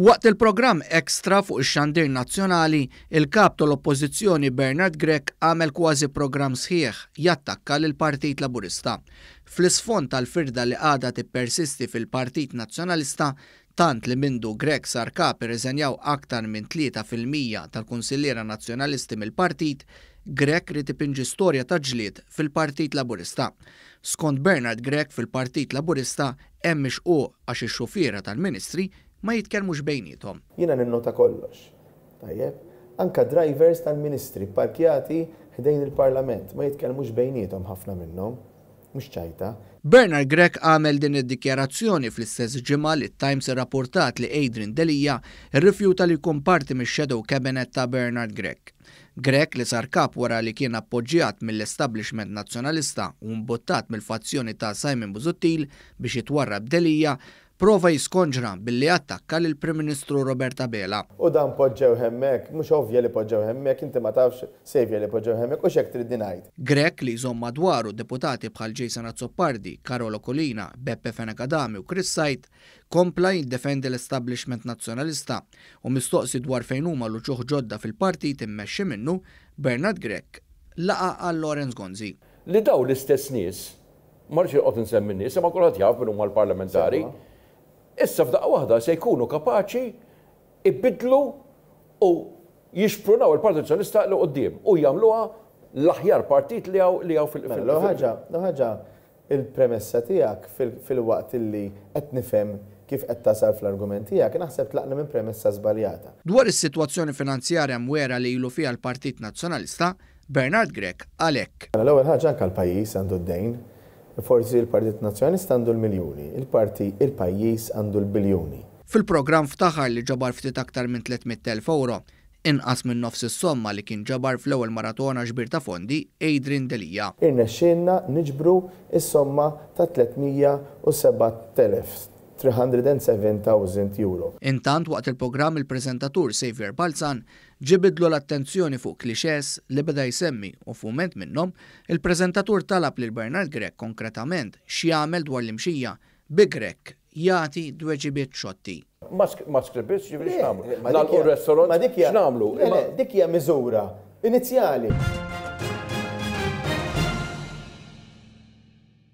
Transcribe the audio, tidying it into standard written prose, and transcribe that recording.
Waqt il-programm Extra fuq ix-xandir nazzjonali, il-Kap tal-Oppożizzjoni Bernard Grech għamel kważi programm sħiħ jattakka lill-Partit Laburista. Fl-isfond tal-firda li għadha tippersisti fil-Partit Nazzjonalista, tant li mindu Grech sar Kap irriżenjaw aktar minn 3% tal-kunsilliera Nazzjonalisti mill-partit, Grech ried ipinġi storja ta' ġlied fil-Partit Laburista. Skont Bernard Grech fil-Partit Laburista hemm ix-xquq għax ix-xufiera tal-Ministri ma jitkellmux bejniethom. Jiena ninnota kollox. Tajjeb? Anke drivers tal-Ministri pparkjati ħdejn il-Parlament ma jitkellmux bejniethom ħafna minnhom. Mhux ċajta. Bernard Grech għamel din id-dikjarazzjoni fl-istess ġimgħa li t-Times irrappurtat li Adrian Delia rrifjuta li jkun parti mix-shadow cabinet ta' Bernard Grech. Grech li sar kap wara li kien appoġġjat mill-establishment Nazzjonalista u mbuttat mill-fazzjoni ta' Simon Busuttil biex jitwarrab Delia, Prova jiskonġra billi attakka lill-Prim Ministru Robert Abela. U dan poġġewh hemmhekk, mhux ovvja li poġġewh hemmhekk, inti ma tafx Saviour li poġġewh hemmhekk, hux hekk tridni ngħid. Grech li jżomm madwaru deputati bħal Jason Azzopardi, Karol Aquilina, Beppe Fenech Adami u Chris Said, kompla jiddefendi l-establishment Nazzjonalista u mistoqsi dwar fejn huma l-uċuħ ġodda fil-partit immexxi minnu, Bernard Grech laqa' għal Lawrence Gonzi. Li dawn l-istess nies Ma rridx inqgħod insemmi n-nies, imma kulħadd jaf min huma l-parlamentari. Issa f'daqqa waħda se jkunu kapaċi jbiddlu u jixprunaw il-Partit Soċjalista 'l quddiem u jagħmluha l-aħjar partit li hawn li hawn fil- Mela, l-ewwel ħaġa, l-ewwel ħaġa, il-premessa tiegħek filwaqt illi qed nifhem kif qed tasal fl-argument tiegħek, naħseb tlaqna minn premessa żbaljata. Dwar is-sitwazzjoni finanzjarja mwegħra li ilu fiha l-Partit Nazzjonalista, Bernard Grech qal hekk. Mela l-ewwel ħaġa anke l-pajjiż għandu d-dejn. Forsi l-Partit Nazzjonalista għandu l-miljuni, il-parti il-pajjiż għandu l-biljuni. Fil-programm ftaħar li ġabar ftit aktar minn 300,000 ewro, inqas minn nofs is-somma li kien ġabar fl-ewwel maratona ġbir ta' fondi Adrian Delia. Irnexxielna niġbru s-somma ta' 307,000, 307,000 euro. Intant waqt il-programm il-preżentatur Saviour Balzan Ġibidlu l-attenzjoni fuq clichés li beda jsemmi u f'mument minnhom, il-preżentatur talab lil Bernard Grech konkretament x'jagħmel dwar l-imxija, bi Grech jagħti dweġibiet xotti. Mask biss, ġifieri x'nagħmlu? Nagħlqu r-restaurants? X'nagħmlu? Le, le, dik hija miżura inizjali.